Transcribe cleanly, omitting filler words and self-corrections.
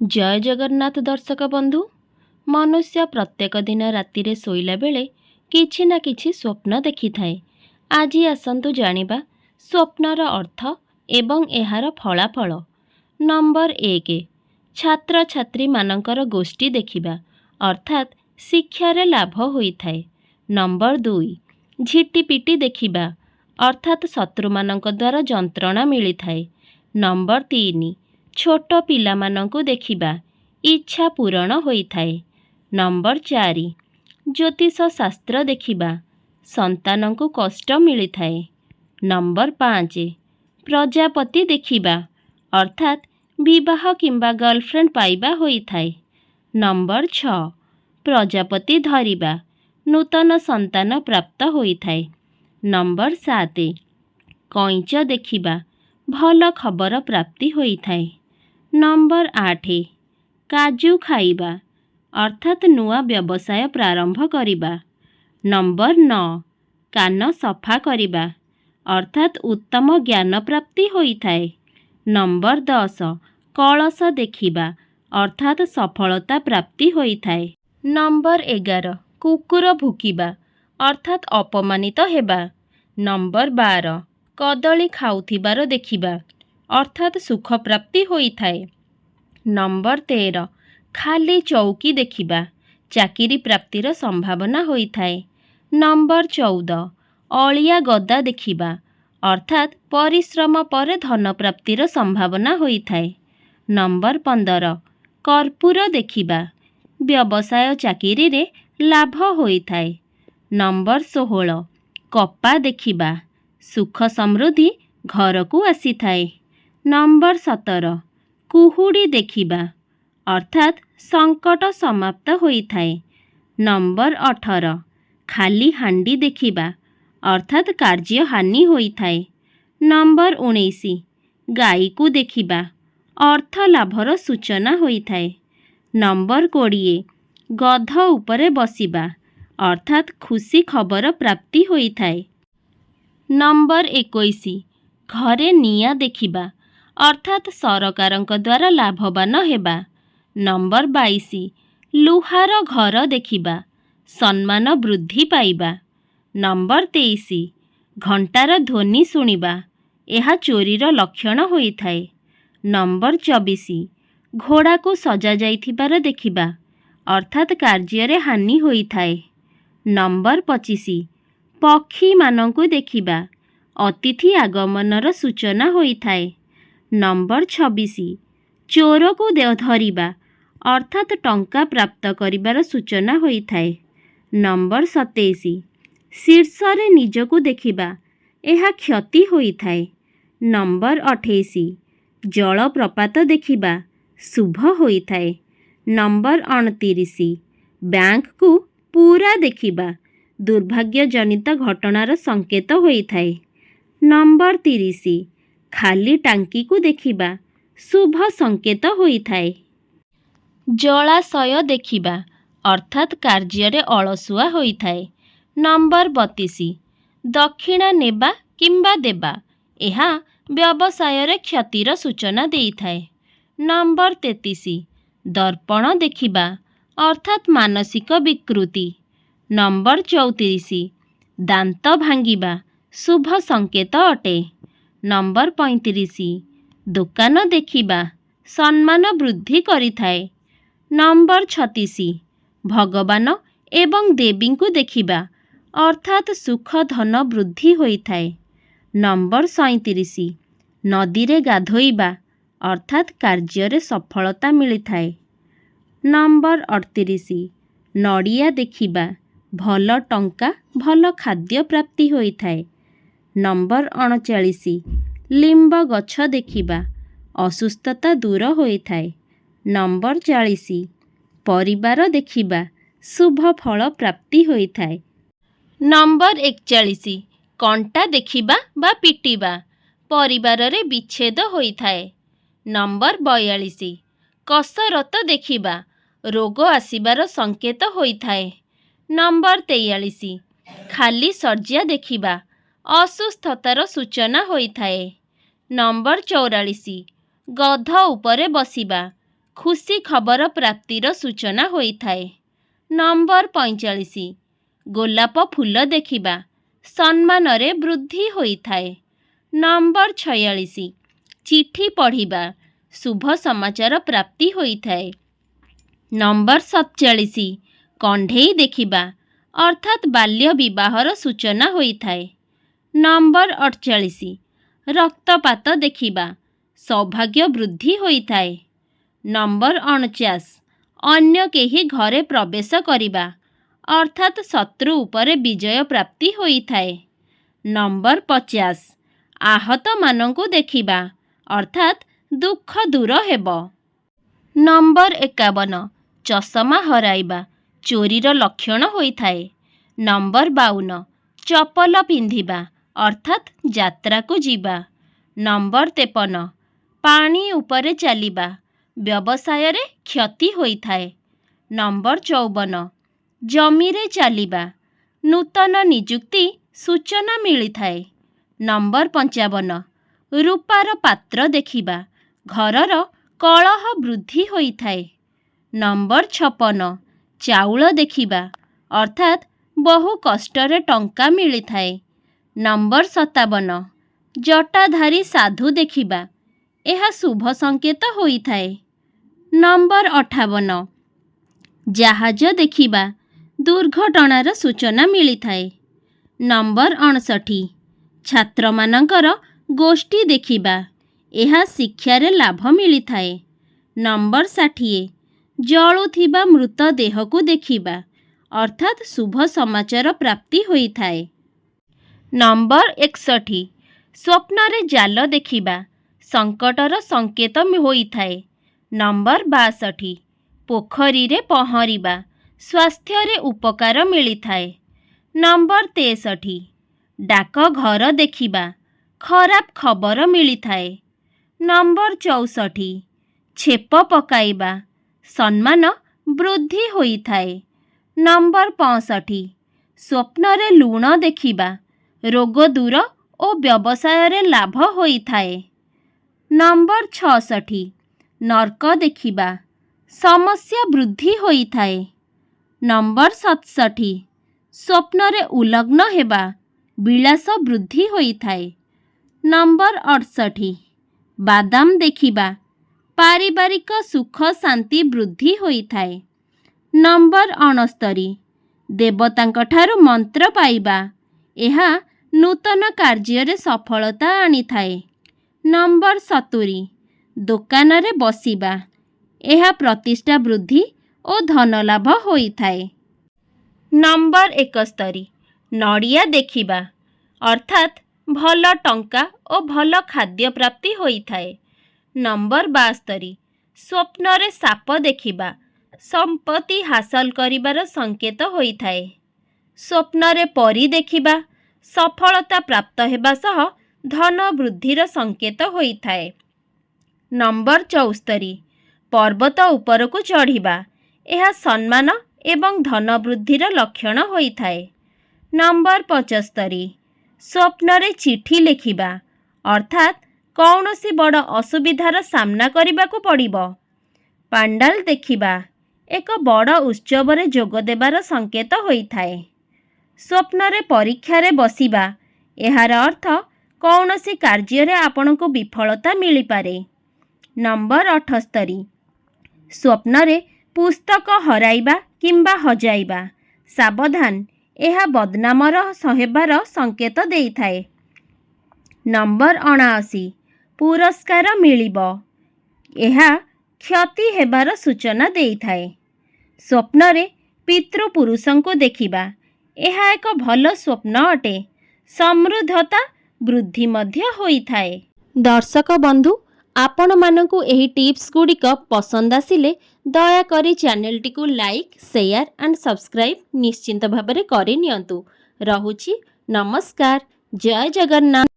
ଜୟ ଜଗନ୍ନାଥ ଦର୍ଶକ ବନ୍ଧୁ। ମନୁଷ୍ୟ ପ୍ରତ୍ୟେକ ଦିନ ରାତିରେ ଶୋଇଲା ବେଳେ କିଛି ନା କିଛି ସ୍ୱପ୍ନ ଦେଖିଥାଏ। ଆଜି ଆସନ୍ତୁ ଜାଣିବା ସ୍ୱପ୍ନର ଅର୍ଥ ଏବଂ ଏହାର ଫଳାଫଳ। ନମ୍ବର 1, ଛାତ୍ରଛାତ୍ରୀମାନଙ୍କର ଗୋଷ୍ଠୀ ଦେଖିବା, ଅର୍ଥାତ୍ ଶିକ୍ଷାରେ ଲାଭ ହୋଇଥାଏ। ନମ୍ବର 2, ଝିଟିପିଟି ଦେଖିବା, ଅର୍ଥାତ୍ ଶତ୍ରୁମାନଙ୍କ ଦ୍ୱାରା ଯନ୍ତ୍ରଣା ମିଳିଥାଏ। ନମ୍ବର 3, ଛୋଟ ପିଲାମାନଙ୍କୁ ଦେଖିବା, ଇଚ୍ଛା ପୂରଣ ହୋଇଥାଏ। ନମ୍ବର 4, ଜ୍ୟୋତିଷ ଶାସ୍ତ୍ର ଦେଖିବା, ସନ୍ତାନଙ୍କୁ କଷ୍ଟ ମିଳିଥାଏ। ନମ୍ବର 5, ପ୍ରଜାପତି ଦେଖିବା, ଅର୍ଥାତ୍ ବିବାହ କିମ୍ବା ଗର୍ଲଫ୍ରେଣ୍ଡ ପାଇବା ହୋଇଥାଏ। ନମ୍ବର 6, ପ୍ରଜାପତି ଧରିବା, ନୂତନ ସନ୍ତାନ ପ୍ରାପ୍ତ ହୋଇଥାଏ। ନମ୍ବର 7, କଇଁଚ ଦେଖିବା, ଭଲ ଖବର ପ୍ରାପ୍ତି ହୋଇଥାଏ। ନମ୍ବର 8, କାଜୁ ଖାଇବା, ଅର୍ଥାତ୍ ନୂଆ ବ୍ୟବସାୟ ପ୍ରାରମ୍ଭ କରିବା। ନମ୍ବର 9, କାନ ସଫା କରିବା, ଅର୍ଥାତ୍ ଉତ୍ତମ ଜ୍ଞାନ ପ୍ରାପ୍ତି ହୋଇଥାଏ। ନମ୍ବର 10, କଳସ ଦେଖିବା, ଅର୍ଥାତ୍ ସଫଳତା ପ୍ରାପ୍ତି ହୋଇଥାଏ। ନମ୍ବର 11, କୁକୁର ଭୁକିବା, ଅର୍ଥାତ୍ ଅପମାନିତ ହେବା। ନମ୍ବର 12, କଦଳୀ ଖାଉଥିବାର ଦେଖିବା, ଅର୍ଥାତ୍ ସୁଖ ପ୍ରାପ୍ତି ହୋଇଥାଏ। ନମ୍ବର 13, ଖାଲି ଚୌକି ଦେଖିବା, ଚାକିରି ପ୍ରାପ୍ତିର ସମ୍ଭାବନା ହୋଇଥାଏ। ନମ୍ବର 14, ଅଳିଆ ଗଦା ଦେଖିବା, ଅର୍ଥାତ୍ ପରିଶ୍ରମ ପରେ ଧନ ପ୍ରାପ୍ତିର ସମ୍ଭାବନା ହୋଇଥାଏ। ନମ୍ବର 15, କର୍ପୂର ଦେଖିବା, ବ୍ୟବସାୟ ଚାକିରିରେ ଲାଭ ହୋଇଥାଏ। ନମ୍ବର 16, କପା ଦେଖିବା, ସୁଖ ସମୃଦ୍ଧି ଘରକୁ ଆସିଥାଏ। ନମ୍ବର 17, କୁହୁଡ଼ି ଦେଖିବା, ଅର୍ଥାତ୍ ସଙ୍କଟ ସମାପ୍ତ ହୋଇଥାଏ। ନମ୍ବର 18, ଖାଲି ହାଣ୍ଡି ଦେଖିବା, ଅର୍ଥାତ୍ କାର୍ଯ୍ୟ ହାନି ହୋଇଥାଏ। ନମ୍ବର 19, ଗାଈକୁ ଦେଖିବା, ଅର୍ଥ ଲାଭର ସୂଚନା ହୋଇଥାଏ। ନମ୍ବର 20, ଗଧ ଉପରେ ବସିବା, ଅର୍ଥାତ୍ ଖୁସି ଖବର ପ୍ରାପ୍ତି ହୋଇଥାଏ। ନମ୍ବର 21, ଘରେ ନିଆଁ ଦେଖିବା, ଅର୍ଥାତ୍ ସରକାରଙ୍କ ଦ୍ୱାରା ଲାଭବାନ ହେବା। ନମ୍ବର 22, ଲୁହାର ଘର ଦେଖିବା, ସମ୍ମାନ ବୃଦ୍ଧି ପାଇବା। ନମ୍ବର 23, ଘଣ୍ଟାର ଧ୍ୱନି ଶୁଣିବା, ଏହା ଚୋରିର ଲକ୍ଷଣ ହୋଇଥାଏ। ନମ୍ବର 24, ଘୋଡ଼ାକୁ ସଜାଯାଇଥିବାର ଦେଖିବା, ଅର୍ଥାତ୍ କାର୍ଯ୍ୟରେ ହାନି ହୋଇଥାଏ। ନମ୍ବର 25, ପକ୍ଷୀମାନଙ୍କୁ ଦେଖିବା, ଅତିଥି ଆଗମନର ସୂଚନା ହୋଇଥାଏ। ନମ୍ବର 26, ଚୋରକୁ ଧରିବା, ଅର୍ଥାତ୍ ଟଙ୍କା ପ୍ରାପ୍ତ କରିବାର ସୂଚନା ହୋଇଥାଏ। ନମ୍ବର 27, ଶୀର୍ଷରେ ନିଜକୁ ଦେଖିବା, ଏହା କ୍ଷତି ହୋଇଥାଏ। ନମ୍ବର 28, ଜଳପ୍ରପାତ ଦେଖିବା ଶୁଭ ହୋଇଥାଏ। ନମ୍ବର 29, ବ୍ୟାଙ୍କକୁ ପୂରା ଦେଖିବା, ଦୁର୍ଭାଗ୍ୟଜନିତ ଘଟଣାର ସଂକେତ ହୋଇଥାଏ। ନମ୍ବର 30, ଖାଲି ଟାଙ୍କିକୁ ଦେଖିବା, ଶୁଭ ସଂକେତ ହୋଇଥାଏ। ଜଳାଶୟ ଦେଖିବା, ଅର୍ଥାତ୍ କାର୍ଯ୍ୟରେ ଅଳସୁଆ ହୋଇଥାଏ। ନମ୍ବର 32, ଦକ୍ଷିଣା ନେବା କିମ୍ବା ଦେବା, ଏହା ବ୍ୟବସାୟରେ କ୍ଷତିର ସୂଚନା ଦେଇଥାଏ। ନମ୍ବର 33, ଦର୍ପଣ ଦେଖିବା, ଅର୍ଥାତ୍ ମାନସିକ ବିକୃତି। ନମ୍ବର 34, ଦାନ୍ତ ଭାଙ୍ଗିବା ଶୁଭ ସଂକେତ ଅଟେ। ନମ୍ବର 35, ଦୋକାନ ଦେଖିବା ସମ୍ମାନ ବୃଦ୍ଧି କରିଥାଏ। ନମ୍ବର 36, ଭଗବାନ ଏବଂ ଦେବୀଙ୍କୁ ଦେଖିବା, ଅର୍ଥାତ୍ ସୁଖ ଧନ ବୃଦ୍ଧି ହୋଇଥାଏ। ନମ୍ବର 37, ନଦୀରେ ଗାଧୋଇବା, ଅର୍ଥାତ୍ କାର୍ଯ୍ୟରେ ସଫଳତା ମିଳିଥାଏ। ନମ୍ବର 38, ନଡ଼ିଆ ଦେଖିବା, ଭଲ ଟଙ୍କା, ଭଲ ଖାଦ୍ୟ ପ୍ରାପ୍ତି ହୋଇଥାଏ। ନମ୍ବର 39, ଲିମ୍ବ ଗଛ ଦେଖିବା, ଅସୁସ୍ଥତା ଦୂର ହୋଇଥାଏ। ନମ୍ବର 40, ପରିବାର ଦେଖିବା, ଶୁଭ ଫଳ ପ୍ରାପ୍ତି ହୋଇଥାଏ। ନମ୍ବର 41, କଣ୍ଟା ଦେଖିବା ବା ପିଟିବା, ପରିବାରରେ ବିଚ୍ଛେଦ ହୋଇଥାଏ। ନମ୍ବର 42, କସରତ ଦେଖିବା, ରୋଗ ଆସିବାର ସଂକେତ ହୋଇଥାଏ। ନମ୍ବର 43, ଖାଲି ଶଯ୍ୟା ଦେଖିବା, ଅସୁସ୍ଥତାର ସୂଚନା ହୋଇଥାଏ। ନମ୍ବର 44, ଗଧ ଉପରେ ବସିବା, ଖୁସି ଖବର ପ୍ରାପ୍ତିର ସୂଚନା ହୋଇଥାଏ। ନମ୍ବର 45, ଗୋଲାପ ଫୁଲ ଦେଖିବା, ସମ୍ମାନରେ ବୃଦ୍ଧି ହୋଇଥାଏ। ନମ୍ବର 46, ଚିଠି ପଢ଼ିବା, ଶୁଭ ସମାଚାର ପ୍ରାପ୍ତି ହୋଇଥାଏ। ନମ୍ବର 47, କଣ୍ଢେଇ ଦେଖିବା, ଅର୍ଥାତ୍ ବାଲ୍ୟ ବିବାହର ସୂଚନା ହୋଇଥାଏ। ନମ୍ବର 48, ରକ୍ତପାତ ଦେଖିବା, ସୌଭାଗ୍ୟ ବୃଦ୍ଧି ହୋଇଥାଏ। ନମ୍ବର 49, ଅନ୍ୟ କେହି ଘରେ ପ୍ରବେଶ କରିବା, ଅର୍ଥାତ୍ ଶତ୍ରୁ ଉପରେ ବିଜୟ ପ୍ରାପ୍ତି ହୋଇଥାଏ। ନମ୍ବର 50, ଆହତମାନଙ୍କୁ ଦେଖିବା, ଅର୍ଥାତ୍ ଦୁଃଖ ଦୂର ହେବ। ନମ୍ବର 51, ଚଷମା ହରାଇବା, ଚୋରିର ଲକ୍ଷଣ ହୋଇଥାଏ। ନମ୍ବର 52, ଚପଲ ପିନ୍ଧିବା, ଅର୍ଥାତ୍ ଯାତ୍ରାକୁ ଯିବା। ନମ୍ବର 53, ପାଣି ଉପରେ ଚାଲିବା, ବ୍ୟବସାୟରେ କ୍ଷତି ହୋଇଥାଏ। ନମ୍ବର 54, ଜମିରେ ଚାଲିବା, ନୂତନ ନିଯୁକ୍ତି ସୂଚନା ମିଳିଥାଏ। ନମ୍ବର 55, ରୂପାର ପାତ୍ର ଦେଖିବା, ଘରର କଳହ ବୃଦ୍ଧି ହୋଇଥାଏ। ନମ୍ବର 56, ଚାଉଳ ଦେଖିବା, ଅର୍ଥାତ୍ ବହୁ କଷ୍ଟରେ ଟଙ୍କା ମିଳିଥାଏ। ନମ୍ବର 57, ଜଟାଧାରୀ ସାଧୁ ଦେଖିବା, ଏହା ଶୁଭ ସଂକେତ ହୋଇଥାଏ। ନମ୍ବର 58, ଜାହାଜ ଦେଖିବା, ଦୁର୍ଘଟଣାର ସୂଚନା ମିଳିଥାଏ। ନମ୍ବର 59, ଛାତ୍ରମାନଙ୍କର ଗୋଷ୍ଠୀ ଦେଖିବା, ଏହା ଶିକ୍ଷାରେ ଲାଭ ମିଳିଥାଏ। ନମ୍ବର 60, ଜଳୁଥିବା ମୃତଦେହକୁ ଦେଖିବା, ଅର୍ଥାତ୍ ଶୁଭ ସମାଚାର ପ୍ରାପ୍ତି ହୋଇଥାଏ। ନମ୍ବର 61, ସ୍ୱପ୍ନରେ ଜାଲ ଦେଖିବା, ସଙ୍କଟର ସଂକେତ ହୋଇଥାଏ। ନମ୍ବର 62, ପୋଖରୀରେ ପହଁରିବା, ସ୍ୱାସ୍ଥ୍ୟରେ ଉପକାର ମିଳିଥାଏ। ନମ୍ବର 63, ଡାକଘର ଦେଖିବା, ଖରାପ ଖବର ମିଳିଥାଏ। ନମ୍ବର 64, ଛେପ ପକାଇବା, ସମ୍ମାନ ବୃଦ୍ଧି ହୋଇଥାଏ। ନମ୍ବର 65, ସ୍ୱପ୍ନରେ ଲୁଣ ଦେଖିବା, ରୋଗ ଦୂର ଓ ବ୍ୟବସାୟରେ ଲାଭ ହୋଇଥାଏ। ନମ୍ବର 66, ନର୍କ ଦେଖିବା, ସମସ୍ୟା ବୃଦ୍ଧି ହୋଇଥାଏ। ନମ୍ବର 67, ସ୍ୱପ୍ନରେ ଉଲଗ୍ନ ହେବା, ବିଳାସ ବୃଦ୍ଧି ହୋଇଥାଏ। ନମ୍ବର 68, ବାଦାମ ଦେଖିବା, ପାରିବାରିକ ସୁଖ ଶାନ୍ତି ବୃଦ୍ଧି ହୋଇଥାଏ। ନମ୍ବର 69, ଦେବତାଙ୍କଠାରୁ ମନ୍ତ୍ର ପାଇବା, ଏହା ନୂତନ କାର୍ଯ୍ୟରେ ସଫଳତା ଆଣିଥାଏ। ନମ୍ବର 70, ଦୋକାନରେ ବସିବା, ଏହା ପ୍ରତିଷ୍ଠା ବୃଦ୍ଧି ଓ ଧନଲାଭ ହୋଇଥାଏ। ନମ୍ବର 71, ନଡ଼ିଆ ଦେଖିବା, ଅର୍ଥାତ୍ ଭଲ ଟଙ୍କା ଓ ଭଲ ଖାଦ୍ୟ ପ୍ରାପ୍ତି ହୋଇଥାଏ। ନମ୍ବର 72, ସ୍ୱପ୍ନରେ ସାପ ଦେଖିବା, ସମ୍ପତ୍ତି ହାସଲ କରିବାର ସଂକେତ ହୋଇଥାଏ। ସ୍ୱପ୍ନରେ ପରୀ ଦେଖିବା, ସଫଳତା ପ୍ରାପ୍ତ ହେବା ସହ ଧନ ବୃଦ୍ଧିର ସଂକେତ ହୋଇଥାଏ। ନମ୍ବର 74, ପର୍ବତ ଉପରକୁ ଚଢ଼ିବା, ଏହା ସମ୍ମାନ ଏବଂ ଧନ ବୃଦ୍ଧିର ଲକ୍ଷଣ ହୋଇଥାଏ। ନମ୍ବର 75, ସ୍ୱପ୍ନରେ ଚିଠି ଲେଖିବା, ଅର୍ଥାତ୍ କୌଣସି ବଡ଼ ଅସୁବିଧାର ସାମ୍ନା କରିବାକୁ ପଡ଼ିବ। ପାଣ୍ଡାଲ ଦେଖିବା, ଏକ ବଡ଼ ଉତ୍ସବରେ ଯୋଗ ଦେବାର ସଂକେତ ହୋଇଥାଏ। ସ୍ୱପ୍ନରେ ପରୀକ୍ଷାରେ ବସିବା, ଏହାର ଅର୍ଥ କୌଣସି କାର୍ଯ୍ୟରେ ଆପଣଙ୍କୁ ବିଫଳତା ମିଳିପାରେ। ନମ୍ବର 78, ସ୍ୱପ୍ନରେ ପୁସ୍ତକ ହରାଇବା କିମ୍ବା ହଜାଇବା, ସାବଧାନ, ଏହା ବଦନାମର ହେବାର ସଂକେତ ଦେଇଥାଏ। ନମ୍ବର 79, ପୁରସ୍କାର ମିଳିବ, ଏହା କ୍ଷତି ହେବାର ସୂଚନା ଦେଇଥାଏ। ସ୍ୱପ୍ନରେ ପିତୃପୁରୁଷଙ୍କୁ ଦେଖିବା, ଏହା ଏକ ଭଲ ସ୍ୱପ୍ନ ଅଟେ। ସମୃଦ୍ଧତା ବୃଦ୍ଧି ମଧ୍ୟ ହୋଇଥାଏ। ଦର୍ଶକ ବନ୍ଧୁ, ଆପଣମାନଙ୍କୁ ଏହି ଟିପ୍ସ ଗୁଡ଼ିକ ପସନ୍ଦ ଆସିଲେ ଦୟାକରି ଚ୍ୟାନେଲଟିକୁ ଲାଇକ୍, ସେୟାର ଆଣ୍ଡ ସବସ୍କ୍ରାଇବ୍ ନିଶ୍ଚିନ୍ତ ଭାବରେ କରିନିଅନ୍ତୁ। ରହୁଛି, ନମସ୍କାର, ଜୟ ଜଗନ୍ନାଥ।